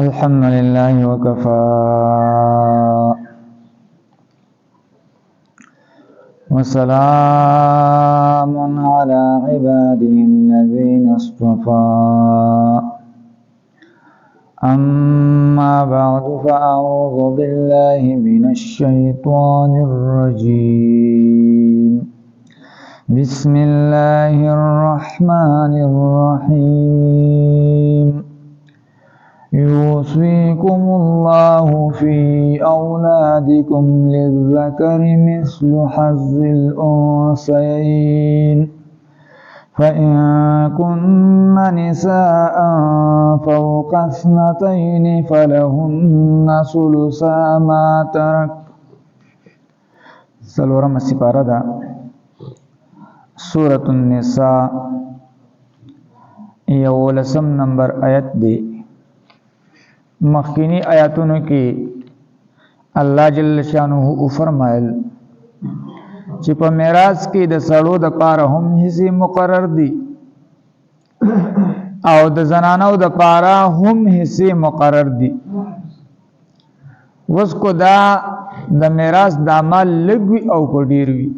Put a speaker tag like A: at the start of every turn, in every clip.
A: الحمد لله وكفى، وسلام على عباده الذين اصطفى. أما بعد، فأعوذ بالله من الشيطان الرجيم. بسم الله الرحمن الرحيم. يوصيكم الله في أولادكم، للذكر مثل حظ الأنثيين، فإن كن نساء فوق اثنتين فلهن ثلثا ما ترك. څلورمه سپاره ده، سورة النساء، یولسم نمبر آیت دی. مخکینی آیاتونو کې الله جل شانه او فرمایل چې په میراث کې د سړو د پاره هم حصے مقرر دي او د زنانو د پاره هم حصے مقرر دي. وس کو دا د میراث د مال لګوي او کو ډیر وي،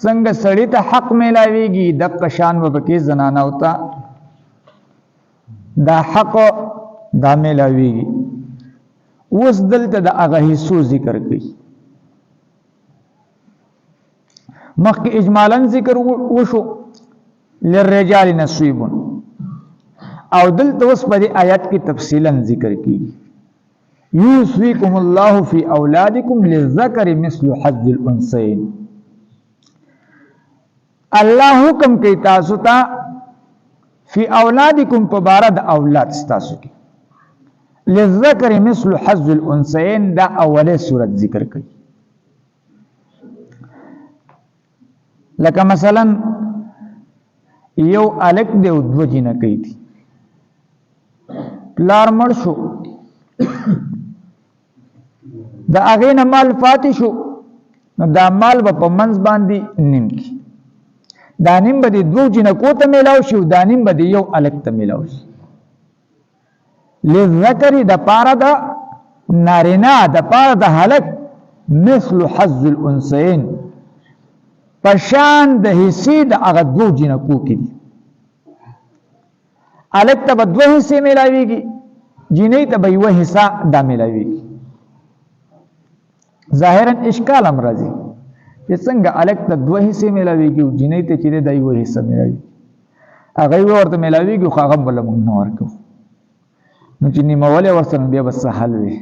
A: څنګه سړی ته حق میلاویږي، د قشان و پکې زنانه او ته دا حق دا میلاویږي. اوس دلته د هغه حصو ذکر کوي. مخکې اجمالا ذکر وشو، للرجال نصیب، او دلته اوس په دې آیت کې تفصیلا ذکر کیږي. یوصیکم الله فی اولادکم للذکر مثل حظ الانثیین. الله حکم کوي تاسو ته، فی اولادکم، په بار د اولاد تاسو کې، للذکر مثل حظ الانثیین. دا اوله صورت ذکر کوي. لکه مثلا یو الک دی او دوه جینکۍ دي، پلار مړ شو، د هغې نه مال پاتې شو، نو دا مال به په منځ باندې نیم کی. دا نیم به د دوو جینکو ته میلاو شي او دا نیم به د یو الک ته میلاو شي. للذکر، د پاره د نارینه، د پاره د هلک، مثل حظ الانثیین، پشان د حصې د هغه دوو جینکو کې دي. الک ته به دوه حصې میلاویږي، جینۍ ته به یوه حصه دا میلاویږي. ظاهرا اشکال هم راځي چې څنګه الک ته دوه حصې میلاویږي او جینۍ ته چې دا یوه حصه میلاویږي؟ هغه یو ورته میلاویږي، خو هغه بل موږ نه ورکو، نو چې نیمولې ورسره بیا به څه حل وي؟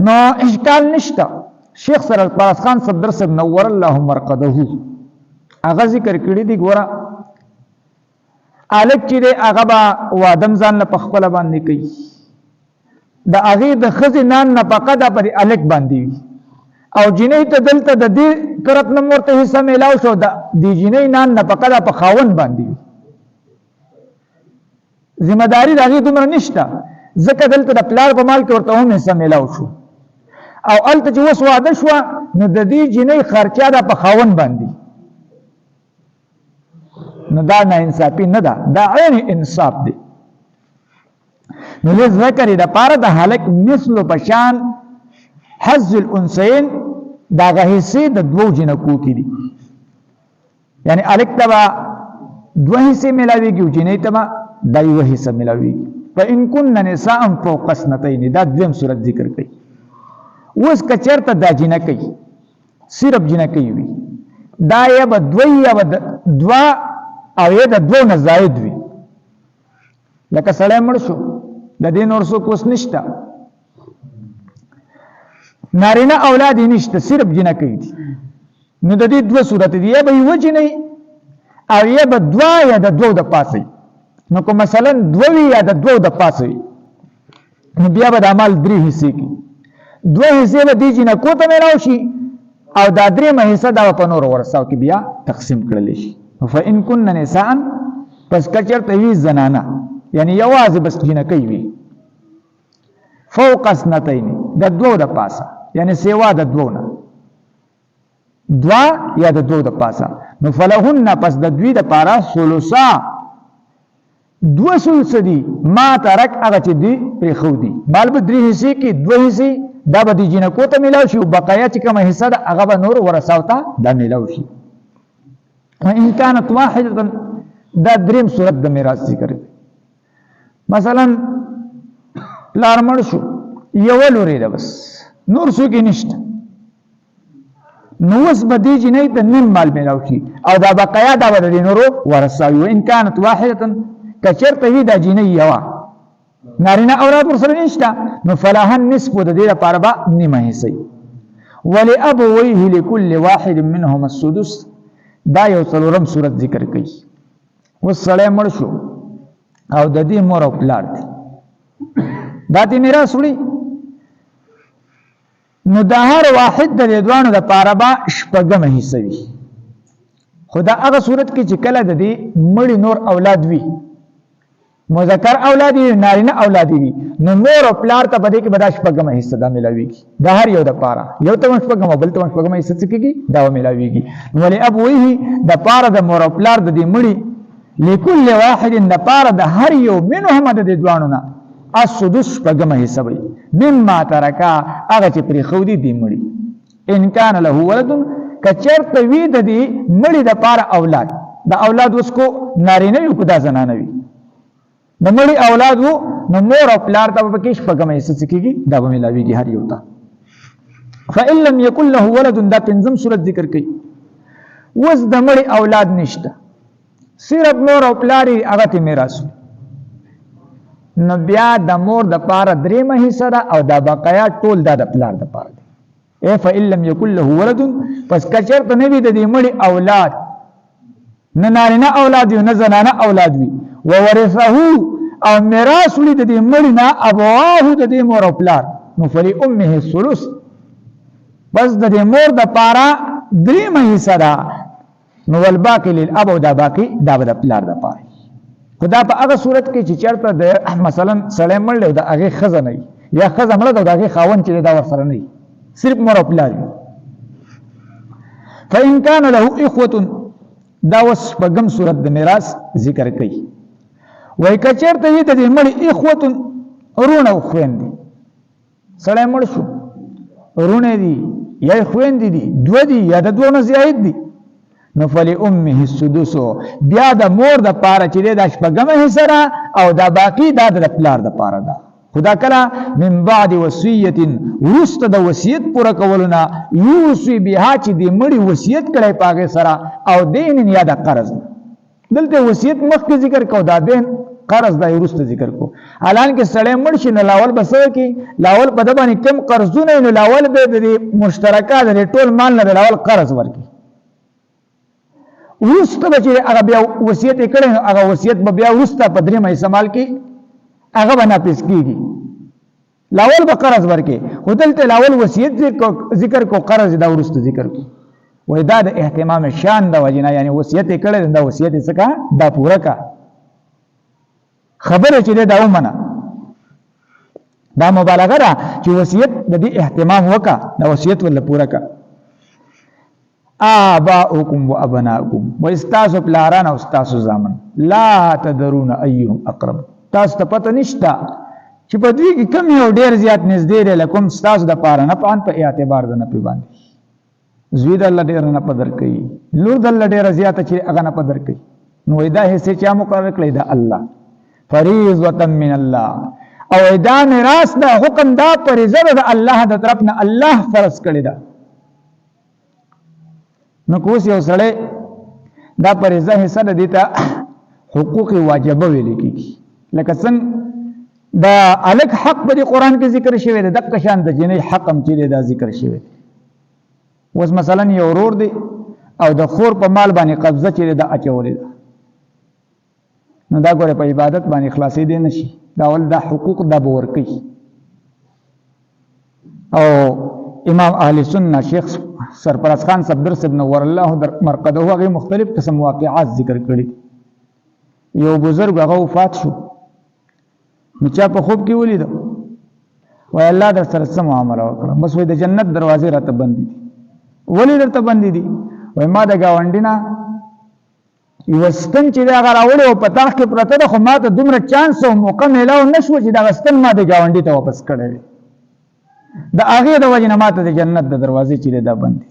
A: نو اشکال نشته. شیخ سر الفاظ خان صدر صاحب نور الله مرقده هغه ذکر کړی دی. ګوره، الک چې دی هغه به وادم ځان له په خپله باندې کوي، د هغې د ښځې نان نفقه دا پر الک باندې وي، او جینۍ ته دلته د دې طرف نه ورته حصه میلاو شو، د دې جینۍ نان نفقه دا په خاوند باندې وي. ذمہ داری د هغې دومره نشته، ځکه دلته د پلار په مال کې ورته هم حصه میلاو شو، او هلته چې اوس واده شوه نو د دې جینۍ خرچه ده په خاوند باندې. نو دا ناانصافي نه ده، دا عین انصاف دی. نو لذکر، د پاره د هلک، مثل، پشان، حظ الانثیین، دا غ حصے د دوو جنکو کې دي. یعنی الک ته به دوه حصے ملاویږي او جنۍ ته به دا یوه حصه ملاویږي. فإن كن نساء فوق اثنتين، دا دویم صورت ذکر کړي. اوس که چېرته دا جنکۍ صرف جنکۍ وي، دا یا به دوی یا به دوا او یا د دوو نه زاید وي، لکه سړی مړ شو، د دې نور څوک اوس نشته، نارینه اولاد یې نشته، صرف جنکۍ دي، نو د دې دوه صورت دي: یا به یوه جنۍ او یا به دوه یا د دوو د پاسه وي. نو که مثلا دوه وي یا د دوو د پاسه وي، نو بیا به د مال درې حصې کی. دوه حصې به دې جینکو ته میلاو شي او دا درېیمه حصه دا به په نورو ورثاو کې بیا تقسیم کړل شي. فإن کن نساء، پس که چېرته وي زنانه، یعنی یوازې بس جینکۍ وي، فوق اثنتین، د دوو د پاسه، یعنی سیوا د دوو نه، دوا یا د دوو د پاسه، نو فلهن، پس د دوی د پاره، ثلثا دوه ثلث دي ما ترک، هغه چې دی پرېښودي مال به درې حصې کې دوه حصې دا به د جینکو ته میلاو شي، او بقایا چې کومه حصه ده هغه به نور ورثاو ته دا میلاو شي. وان كانت واحده، دا دریم صورت د میراث ذکر دی. مثلا پلار مړ شو، یوه لورې ده بس، نور څوک یې نشته، نو اوس به دې جینۍ ته نیم مال میلاو شي او دا بقایا دا به د دې نورو ورثه وي. وان کانت واحده، که چېرته وي دا جینۍ یوه، نارینه اولاد ورسره نشته، نو فلها النصف، د دې لپاره به نیمه حصه وي. ولأبويه لكل واحد منهما السدس، دا یو څلورم صورت ذکر کوي. اوس سړی مړ شو او د دې مور او پلار دی، دا دې میراث وړي، نو د هر واحد د دې دواړو دپاره به شپږمه حصه وي. خو دا هغه صورت کې چې کله د دې مړي نور اولاد وي، مذکر اولاد وي، نارینه اولاد وي، نو مور او پلار ته په دې کې به دا شپږمه حصه دا ملاویږي. د هر یو دپاره یو ته هم شپږمه، بل ته هم شپږمه حصه څه کېږي؟ دا ملاویږي. ولې ابویه، دپاره د مور او پلار د دې مړي، لکل واحد، دپاره د هر یو، منهما، د دې دواړو نه، السدس، شپږمه حصه وي، مما ترکا، هغه چې پرېښودي دې مړي. ان کان له ولد، که چېرته وي د دې مړي دپاره اولاد، د اولاد اوس کو نارینه وي کو دا زنانه وي، د مړي اولاد وو، نو مور او پلار ته به پکې شپږمه حصه څه کېږي؟ دا به میلاویږي هر یو ته. فإن لم يكن له ولد، دا پنځم صورت ذکر کوي. اوس د مړي اولاد نشته، صرف مور او پلار یې، هغه ته میراث، نو بیا د مور د پاره درېیمه حصه ده او دا بقایا ټول دا د پلار د پاره دی. ای فإن لم يكن له ولد، پس که چېرته نه وي د دې مړي اولاد، نه نارینه اولاد وي نه زنانه اولاد وي، وورثه، او میراث وړي د دې مړي نه، ابواه، د دې مور او پلار، نو فلی امه الثلث، بس د دې مور د پاره درېیمه حصه ده، نو والباقي للاب، او دا باقي دا به د پلار د پاره. خو دا په هغه صورت کې چې چېرته د مثلا سړی مړ دی او د هغې ښځه نه وي، یا ښځه مړه ده او د هغې خاوند چې دی دا ورسره نه وي، صرف مور او پلار وي. فإن كان له اخوة، دا اوس شپږم صورت د میراث ذکر کوي. وایي که چېرته وي د دې مړي اخوة، وروڼه او خویندې، سړی مړ شو، وروڼه دي یا یې خویندې دي، دوه دي یا د دوو نه زیات دي، نو فلی امه السدس، بیا د مور د پاره چې دی دا شپږمه حصه ده او دا باقي دا د پلار د پاره ده. خو دا کله؟ من بعد وصیت، وروسته د وصیت پوره کولو نه، یوصي بها، چې د مړي وصیت کړی په هغې سره، او دین یا د قرض. دلته وصیت مخکې ذکر کو، دا دین قرض دا وروسته ذکر کو. الان کې سړی مړ شي نو لاول به څه وکړي؟ لاول په ده باندې کوم قرضونه، نو لاول به د دې مشترکه د دې ټول مال نه لاول قرض ورکړي، وروسته به چې هغه بیا وصیت یې کړی نو هغه وصیت به بیا وروسته په درېیمه حصه مال کې هغه به نافذ کېږي. لاول به قرض ورکې، خو دلته لاول وصیت ذکر کو، قرض دا وروسته ذکر کو. وای دا د اهتمام شان د وجې نه، یعنی وصیت یې کړی، دا وصیت یې څه کا؟ دا پوره کا، خبره چې دا ومنه. دا مبالغه ده چې وصیت د دې اهتمام وکا، دا وصیت ولا پوره کا. آباؤکم و ابناؤکم، و استاسو پلاران او استاسو زامن، لا تدرون ایهم اقرب، تاسو ته پته نشته چې په دوی کې کم یو ډیر زیات نږدې دی، لکم، ستاسو د پاره، نه پان په اعتبار د نه پی باندې. زوی د الله ډیر نه پدر کوي، لور د الله ډیر زیات چې هغه نه پدر کوي، نو دا حصے چا مقرر کړی؟ دا الله. فریضه من الله، او دا میراث دا حکم دا فریضه ده الله د طرف نه، الله فرض کړی ده. نو کوس یو سړی دا فریضه حصہ ده، دیتا حقوق واجبه ویل کیږي. لکه څنګه دا الک حق په قرآن کې ذکر شوی دی، دغه شان د جنۍ حق هم چې دا ذکر شوی دی. اوس مثلا یو ورور دی او د خور په مال باندې قبضه چې دا اچولې ده، نو دا ګوره په عبادت باندې خلاصې دی نشي، دا ول دا حقوق دا به ورکوي. او امام اهل سنت شیخ سرپرست خان صفدر صاحب نور الله در مرقده هغه مختلف قسم واقعات ذکر کړي. یو بزرګ هغه وفات شو، نو چا په خوب کې ولید، وای الله در سره څه معامله وکړه؟ بس وای د جنت دروازې راته بندې دي. ولې درته بندې دي؟ وای ما د ګاونډي نه یو ستن چې دا راوړې او په تاخ کې پرته ده، خو ما ته دومره چانس او موقع میلاو نه شو چې دغه ستن ما د ګاونډي ته واپس کړی وي. د هغې د وجې نه ما ته د جنت د دروازې چې دی دا بندې،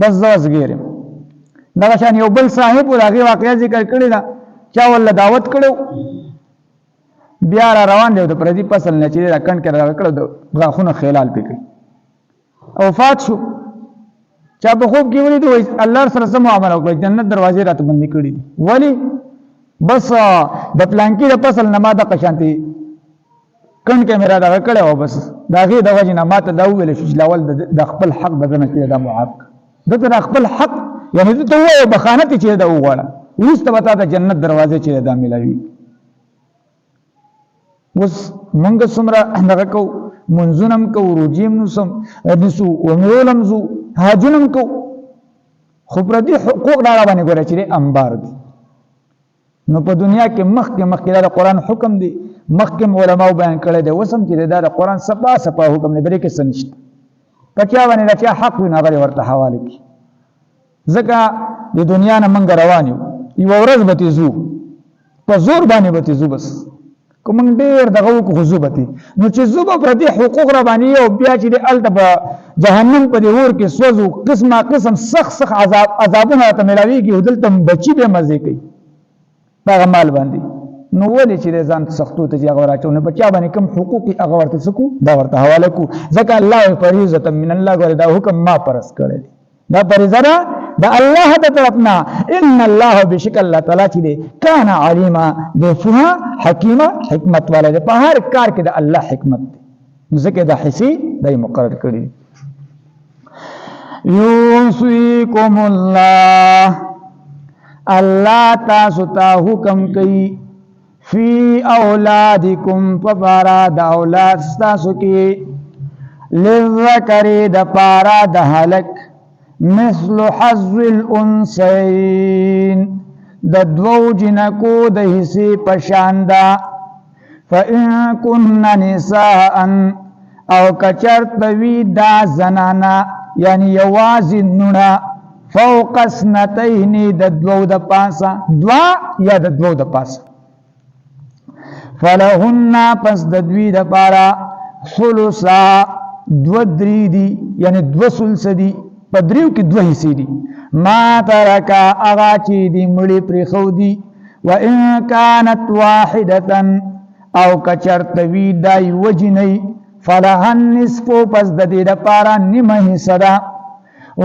A: بس زه اوس ګیر یم. دغه شان یو بل صاحب و، د هغې واقعه ذکر کړې ده، چا ورله دعوت کړی، بیا را روان دی او د پردي فصل نه چې دی دا کنډ کې را کړو، د غاښونو خیلال پې کوي او فات شو. چا په خوب کې ولید، وایي الله سره څه معامله وکړه، جنت دروازې راته بندې کړې دي. ولی؟ بس د پلانکي د فصل نه ما دغه شانتې کڼ کې مې را دغه کړی او بس د هغې د وجې نه ما ته دا وویل شو چې لاول د خپل حق د ده نه چې دا معاف کړه، ده ته د خپل حق، یعنې ده ته ووایه بخانه ته چې دا وغواړه، وروسته به تا د جنت دروازې چې دا میلاوي. اوس مونږ څومره دغه کوو، منځونه هم کوو، روژې هم نیسم نیسو، عمرو هم ځو، حاجونه هم کوو، خو پردي حقوق دا باندې ګوره چې انبار دي. نو په دنیا کې مخکې مخکې دا د قرآن حکم دی، مخکې علماو بیان کړی دی، اوس هم چې دا د قرآن صفا صفا حکم دی، بلې کې څه نشته. که چا باندې د چا حق وي نو هغه ورته حواله کړي، ځکه د دنیا نه موږ روان یو، یوه ورځ به ترې ځو، په زور باندې به ترې ځو، بس که موږ ډېر دغه وکړو خو ځو به ترې. نو چې ځو به پردي حقوق را باندې او بیا چې دی هلته په جهنم په دې اور کې سوځو، قسمه قسم سخت سخت عذاب عذابونه راته میلاویږي، او دلته بچي بیا مزې کوي دغه مال باندې. نو ولې چې ځان سختو ته چې هغه راچو، نو په چا باندې کوم حقوق هغه ورته څه کو، دا ورته حواله کو، ځکه الله فریضه من الله، ګوره دا حکم ما پرس کړی دی، دا فریضه ده د الله د طرف نه. ان الله بشک الله تعالی چې دی کان علیما دی فوها حکیمه حکمت والا دی، په هر کار کې د الله حکمت دی، ځکه د حصي دی مقرر کړی. یوصیکم الله، الله تاسو ته حکم کوي، فی اولادکم په بارا د اولاد ستاسو کې، للذکر د پارا د هلک، مثل حظ الانثیین د دوو جنکو د حصې په شان ده. فإن كن نساء او کچرت وی دا زنانا، یعنی یوازې نونا، فوق سنتین د دوو د پاسه، دوا یا د دوو د پاسه، فلهن پس د دوی د پاره ثلثا دو درې دي، یعنی دو ثلث دي، په دریو کې دوه حصې دي. ما ترکا اغا چې دي مړي پرېښودي، وان كانت واحده او کچرته وی دا یوه جینۍ، فلها النصف پس د دې دپاره نیمه حصه ده،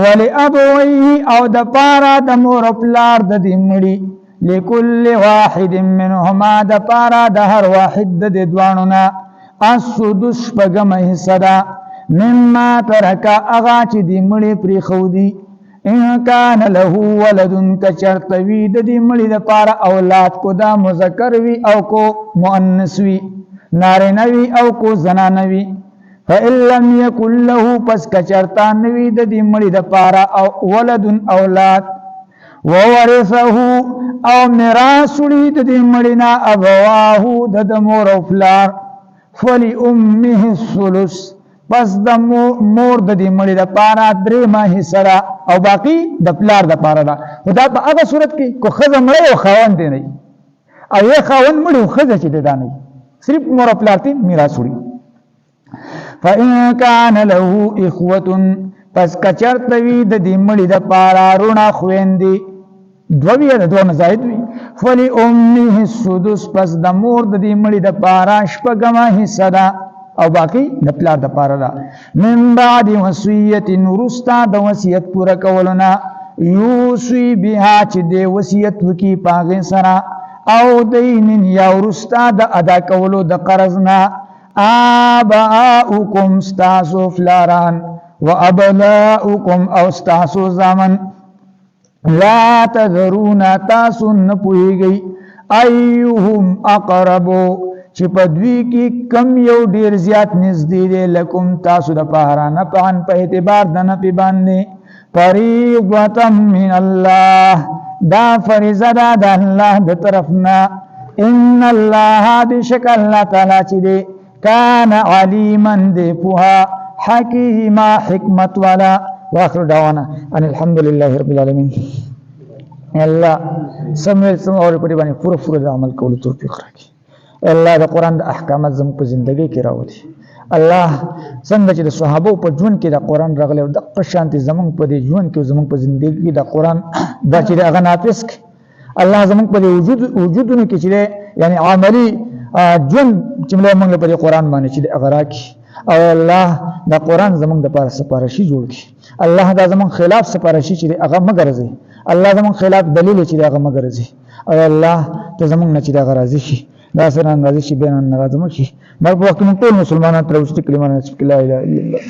A: ولابويه او د پاره د مور او پلار د دې مړي، لكل واحد منهما د پاره د هر واحد د دې دواړو نه السدس شپږمه حصه ده، مما ترک هغه چې دې مړي پرېښودي، ان کان له ولد کچرته وي د دې مړي دپاره اولاد، کو دا مذکر وي او کو مؤنث وي، نارینه وي او کو زنانه وي. فإن لم يكن له پس کچرتا نوي د دې مړي دپاره او ولد اولاد، وورثه او میراث وړي د دې مړي نه ابواه د مور او پلار، فلی امه الثلث پس د مور د دې مړي د پاره درېیمه حصه ده او باقي د پلار د پاره ده. خو دا په هغه صورت کې کو ښځه مړه او خاوند دی نه او یې خاوند مړي او ښځه چې ده نه، صرف مور او پلار ته میراث وړي. فإن كان له إخوة پس کچرته وي د دې مړي د پاره روڼه خویندې، دوه وي د دوه نه زائد وي، فلی امه السدس پس د مور د دې مړي د پاره شپږمه حصه ده او باقی د پلار د پاره ده. من بعد وصیت وروسته د وصیت پوره کولو نه، یوصي بها چې د وصیت وکي پاغه سره، او دین یا وروسته د ادا کولو د قرض نه، آباؤکم ستاسو فلاران، و ابناؤکم او ستاسو زامن، لا تذرون تاسو نه پوهیږئ، ایهم اقربو چې په دوی کې کم یو ډیر زیات نږدې دی، لکم تاسو د پاره، نفعا په اعتبار د نفع باندې، فریضة من الله دا فریضه ده د الله د طرف نه. ان الله بشک الله تعالی چې دی کان علیما دی پوها، حکیما حکمت والا. واخر دعوانا ان الحمد لله رب العالمین. الله سمویل سم اور په دې باندې پوره پوره د عمل کولو توفیق راکړي. الله د قران د احکامات زموږ په ژوندۍ کې راولي. الله څنګه چې د صحابه په ژوند کې د قران راغلی او دغه شانتي زموږ په دې ژوند کې، زموږ په ژوندۍ کې د قران دا چې هغه نافذ کړي. الله زموږ په دې وجودونو کې چې یعنی عملی ژوند چې موږ په دې قران باندې چې هغه راکړي. او الله د قران زموږ د پاره سپارشي جوړ کړي. الله دا زموږ خلاف سپارشي چې هغه مګرځي، الله زموږ خلاف دلیل چې هغه مګرځي. او الله ته زموږ نه چې هغه راضي شي، دا سره راضي شي، بیا ناراضه مشي. مرګ وخت موږ ټول مسلمانان تر اوسه کلمه نصیب، لا اله الا الله.